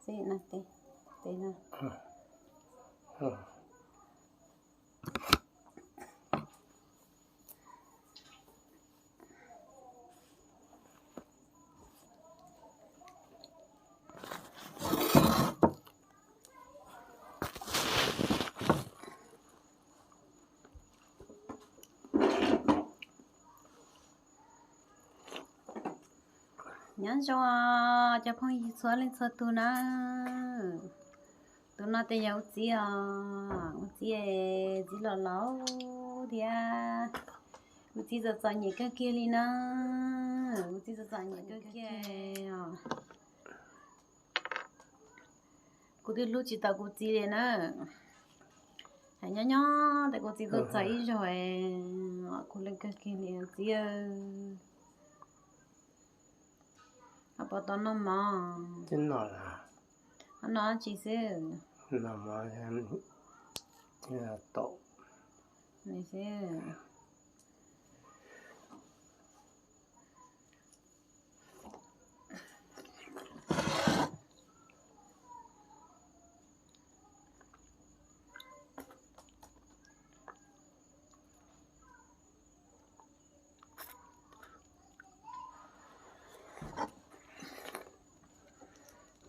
Tej no, tej, tej no. Nyob zoo cov phooj ywg txhua leej txhua tus na. Tus no ces yog kuv txiv os, kuv txiv, txiv los laus thiab. Kuv txiv txom txom nyem kawg kiag li na, kuv txiv txom txom nyem kawg kiag os. Kuv twb hlub tsis tau kuv txiv li na. Hais nyob nyob tias kuv txiv tuaj txog ib zaug, kuv leej kawg kiag li txiv. Ho puas tau noj mov? Ho noj dab tsi xwb? Xwb.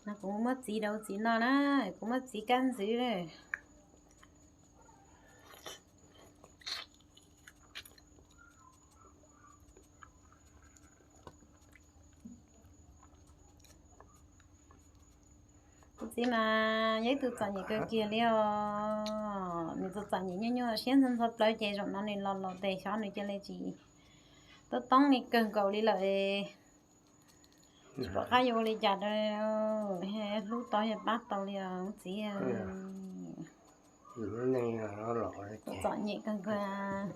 No kuv muab txiv rau kuv txiv noj na, kuv muab txiv kab ntxwv. Kuv txiv mas yog ib tug txom nyem kawg kiag li os, nws txom txom nyem nyuaj nyuaj siab ntxhov ntxhov plawv ces zaum no nws los los tes xyov nws cia li tsis toob toob li kawg nkaus li lawm. Tsis pom qab yuav ua li cas rau, hlub tau yog pab tau li os txiv. Txom nyem kawg nkaus.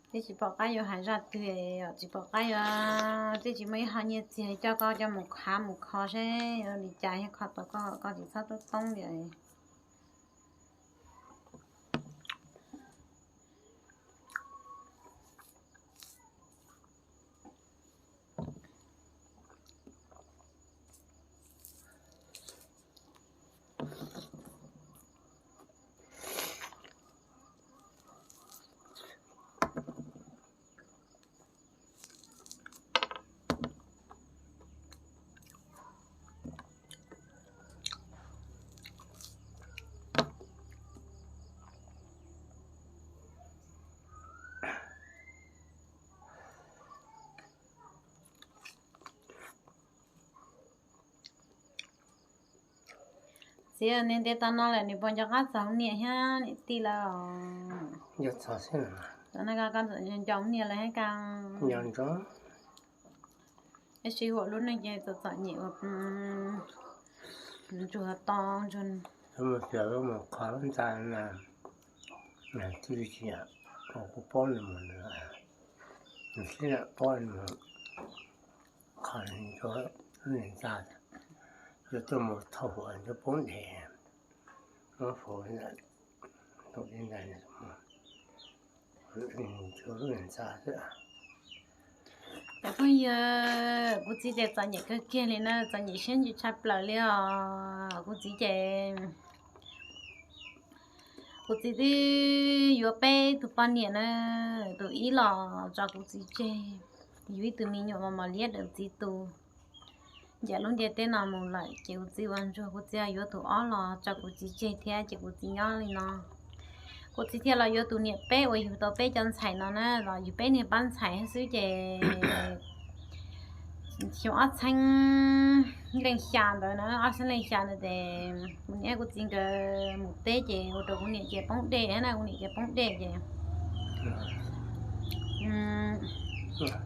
Twb tsis pom qab yuav hais zaj twg, tsis pom qab yuav, twb tsis muaj ib qho nyiaj txiag coj koj coj mus khav mus kho seb yuav li cas, yog kho tau koj, koj tsis txhob toob toob li. Txiv, nws ntev tau no lawm nws puas nco qab txog niam thiab niam tij lawm? Txog, koj nco niam lawv thiab koj? Tab sis huam lub neej ces txom txom nyem ua ntsuag to ntsuag. Mus xyuas lub mus kho lub ntxa na, tij tsis, kuv paub nws mus, nws sib lam paub nws mus kho lub ntxa, yuav tuaj mus thauj huam nws poob dej, muab faus li ntawd, lub ntxa xwb. Cov phooj ywg, kuv txiv ces txom nyem kawg kiag li na, txom nyem siab ntsws tshaj plaws li os. Kuv txiv ces, kuv txiv twb yuav peb tug poj niam na, tus ib los tso kuv txiv tseg, yug ib tug me nyuam mos mos liab ntawm txiv tus. Ncaim lub ntiaj teb no mus lawm ces kuv txiv ua ntsuag, kuv txiv yuav tus ob los tso kuv txiv tseg thiab ces kuv txiv nyob li no. Kuv txiv thiaj los yuav tus niam peb uas yug tau peb cov ntxhais no na, los yug peb niag pab ntxhais xwb ces xyoo ob txhiab leej xya ntawd na, ob txhiab leej xya ntawd ces kuv niam kuv txiv nkawd mus teb ces ua rau kuv niam ces poob dej na, kuv niam ces poob dej ces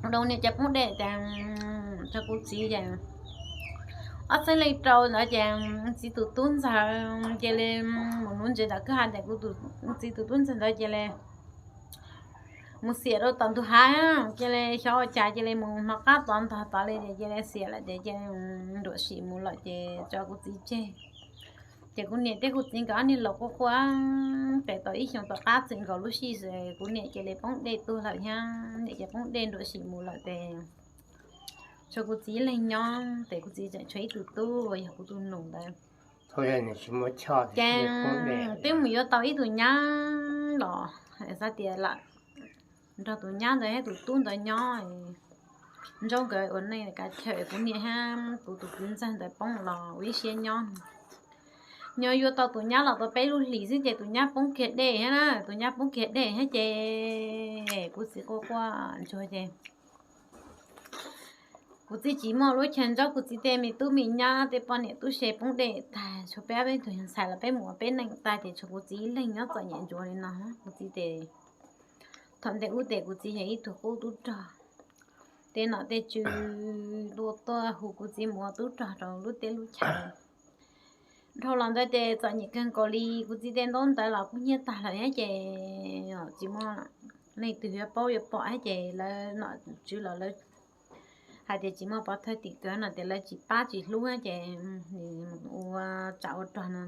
ua rau kuv niam ces poob dej ces tso kuv txiv ces ob txhiab leej rau ntawd ces txiv tus tub ntxawg cia li mus nuv ntses tom kwj ha ces kuv txiv tus tub ntxawg ntawd cia li mus xiam rau tom ntug hav, cia li xyov ua cas cia li mus hnov qab tod ntog tod li ces cia li xiam lawm ces cia li nruam sim mus lawm ces tso kuv txiv tseg. Ces kuv niam thiab kuv txiv nkawd ob niag laus quaj quaj, ces tau ib xyoos tom qab txwm nkaus lub sij hawm kuv niam cia li poob dej tuag lawm thiab, niam cia li poob dej nruam sim mus lawm ces Tshuav kuv txiv ib leeg nyob ces kuv txiv tseem tshuav ib tug tub uas yog kuv tus nus ntawd. Ces twb mus yuav tau ib tug nyab los, xav tias lam nrog tus nyab ntawd thiab tus tub ntawd nyob, nrog nkawd ua neej kav chaw, kuv niam thiab kuv tus kwv ntxawg ntawd poob los ua ib siab nyob. Nyob yuav tau tus nyab los tau peb lub hlis xwb ces tus nyab poob kiag dej thiab na, tus nyab poob kiag dej thiab ces kuv txiv quaj quaj ntsuag ces kuv txiv tsis muaj lub chaw ntsoov kuv txiv tej me tub me nyab tej poj niam tub se poob dej tag, tshuav peb ob peb tug ntxhais los peb mus ua peb neej tag ces tshuav kuv txiv ib leeg nyob txom nyem ntsuav li no. Kuv txiv ces thaum ntej ub ces kuv txiv yog ib tug qub tub rog, tej nom tej tswv tuaj tuaj hu kuv txiv mus ua tub rog rau lub teb lub chaw. Dhau los ntawd ces txom nyem kawg nkaus li, kuv txiv tej ntaub ntawv los kub hnyiab tag lawm thiab ces tsis muaj leej twg yuav paub yuav pom thiab ces lawv nom tswv los lawv hais tias tsis muaj pov thawj tim khawv no ces lawv tsis pab tsis hlub ces ua tsam ua rog no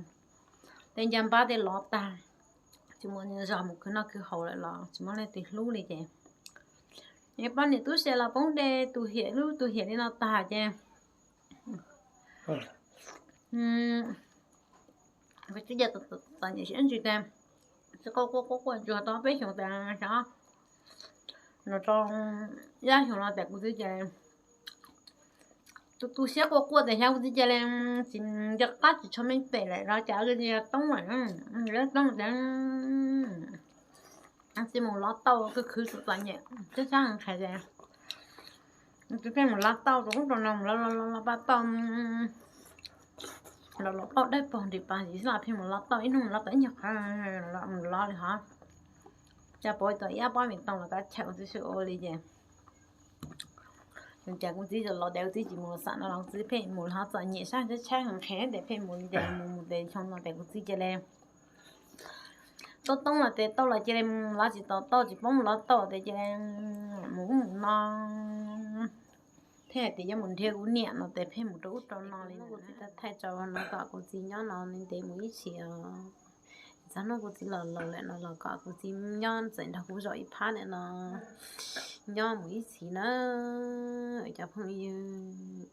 tej ncav npab tej lov tag, tsis muaj zog mus khwv noj khwv haus lawm los tsis muaj leej twg hlub li ces poj niam tub se los poob dej tus hiam lub tus hiam li no tag ces kuv txiv ces txom nyem siab ntsws tas, txiv quaj quaj quaj quaj ntsuag tau peb xyoos tas xyov, no rau ib xyoos no tas kuv txiv ces tu tu siab quaj quaj tas xyov kuv txiv ces li tsis nco qab tsis tshua meej pem lawm los cas toob lawm, toob tas txiv mus lov tauj khwv khwv txom nyem thiab sab heev qhais tas kuv txiv pheej mus lov tauj rau ub rau no mus lov lov lov paj tauj los los pauj dawb paug nrim pas ntsis xwb los pheej mus lov tauj ib hnub mus lov tau ib nyuag qhov mus lov li hov. Cas pov tau ib ob pob me tooj los kav chaw kuv txiv sib ua li ces cas kuv txiv los tes kuv txiv tsis mus xam no los kuv txiv pheej mus hov txom nyem sab tshaib tshaib heev qhev tes pheej mus li ces mus mus tes xyoo no tes kuv txiv cia li toob toob los tes tauj los cia li lov tsis tau tauj tsis poob lov tauj tes cia li mus ub mus no thiab hais tias yuav mus nrhiav kuv niam no tes pheej mus rau ub rau no li. Kuv txiv thaij tso no kom kuv txiv nyob no ntev mus ib txhis os. Txog hnub kuv txiv los laus lawm no los kom kuv txiv nyob txawm nrog kuv zov ib phab ntawm no nyob mus ib txhis na cov phooj ywg.